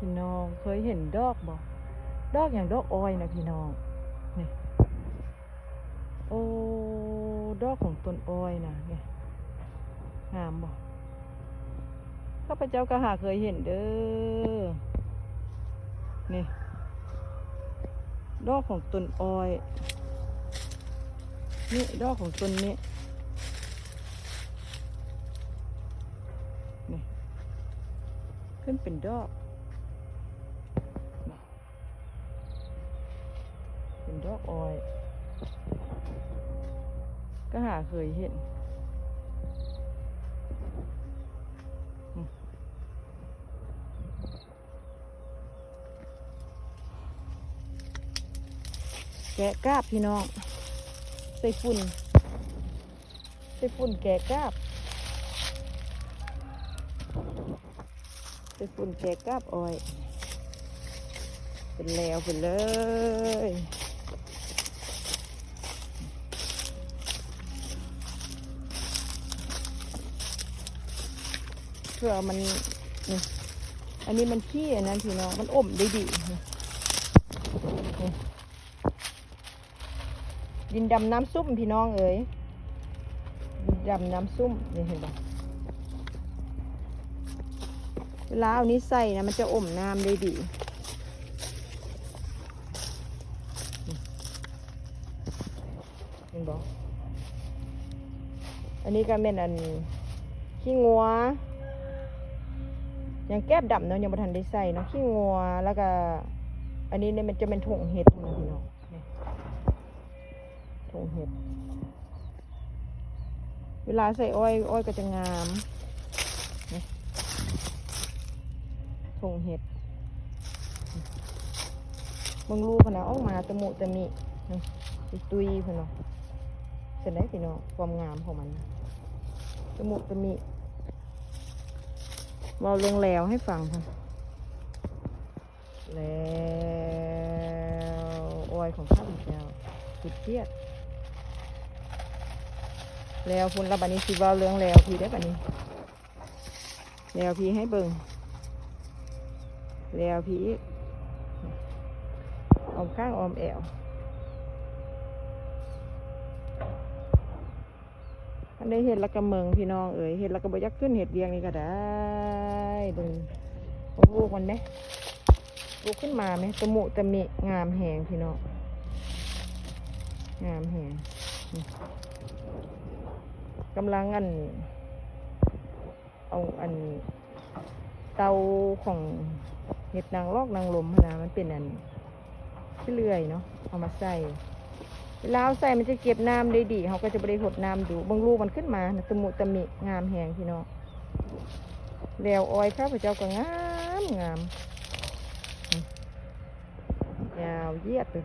ພີ່ນ້ອງເຄີຍເຫັນດອກບໍ່? ດອກຫຍັງ? ດອກອ້ອຍນະພີ່ນ້ອງ. ນີ້ ໂອ້ ດອກຂອງຕົ້ນອ້ອຍນະ. ນີ້ ງາມບໍ່? ຂ້າພະເຈົ້າກໍຫາເຄີຍເຫັນເດີ້. ນີ້ ດອກຂອງຕົ້ນອ້ອຍ. ນີ້ ດອກຂອງຕົ້ນນີ້. ນີ້ ຂຶ້ນເປັນດອກ ເປັນດອກອ້ອຍ ກໍຫາເຄີຍເຫັນ. ແກະກາບພີ່ນ້ອງ ໃສ່ຝຸ່ນ ໃສ່ຝຸ່ນແກະກາບ ໃສ່ຝຸ່ນແກະກາບອ້ອຍ ເປັນແລວໄປເລີຍ ເພື່ອມັນ ນີ້ ອັນນີ້ມັນຂີ້ອັນນັ້ນພີ່ນ້ອງ ມັນອົມໄດ້ດີ. ນີ້ ນີ້ ດິນດຳນ້ຳຊຸ່ມພີ່ນ້ອງເອີຍ ດິນດຳນ້ຳຊຸ່ມ. ນີ້ເຫັນບໍ່? ເວລາເອົານີ້ໃສ່ນະ ມັນຈະອົມນ້ຳໄດ້ດີ. ເຫັນບໍ່? ອັນນີ້ກໍແມ່ນອັນ ຂີ້ງົວ ຍັງແກບດຳເນາະ ຍັງບໍ່ທັນໄດ້ໃສ່ເນາະ ຂີ້ງົວ. ແລ້ວກໍອັນນີ້ນີ້ມັນຈະແມ່ນຖົງເຫັດນະພີ່ນ້ອງ. ນີ້ ຖົງເຫັດ ເວລາໃສ່ອ້ອຍ ອ້ອຍກໍຈະງາມ. ນີ້ ຖົງເຫັດ ເບິ່ງລູກຫັ້ນນະ ອອກມາຕະມຸຕະມິ ຕຸ້ຍໆ ເພິ່ນວ່າ. ຊັ້ນໃດ໋ພີ່ນ້ອງ ຄວາມງາມຂອງມັນ ຕະມຸຕະມິ. ເວົ້າເລື່ອງແລວໃຫ້ຟັງພຸ້ນ ແລວອ້ອຍຂອງຂ້າພະເຈົ້າ ສຸດຈຽດ ແລວພຸ້ນລະ. ບາດນີ້ຊິເວົ້າເລື່ອງແລວພີ້ເດີ້ ບາດນີ້ ແລວພີ້ໃຫ້ເບິ່ງ ແລວພີ້ອີກ ອ້ອມຂ້າງອ້ອມແອວ. ອັນໃດເຮັດແລ້ວກໍເມິງພີ່ນ້ອງເອີຍ ເຮັດແລ້ວກໍບໍ່ຢາກຂຶ້ນເຮັດວຽກນີ້ກໍໄດ້. ເບິ່ງ ເບິ່ງລູກມັນແມະ ລູກຂຶ້ນມາແມະ ຕະມຸຕະມິ ງາມແຮງພີ່ນ້ອງ ງາມແຮງ. ນີ້ ກຳລັງອັນ ເອົາອັນ ເຕົາຂອງເຫັດນາງລອກນາງລົມຫັ້ນນະ ມັນເປັນອັນ ຂີ້ເລື່ອຍເນາະ ເອົາມາໃສ່ ເວລາເອົາໃສ່ມັນຈະເກັບນ້ຳໄດ້ດີ ເຮົາກໍຈະບໍ່ໄດ້ຫົດນ້ຳດຸ. ເບິ່ງລູກມັນຂຶ້ນມານະ ຕະມຸຕະມິ ງາມແຮງພີ່ນ້ອງ. ແລວອ້ອຍຂ້າພະເຈົ້າກໍງາມ ງາມ ຍາວຢຽດເລີຍ.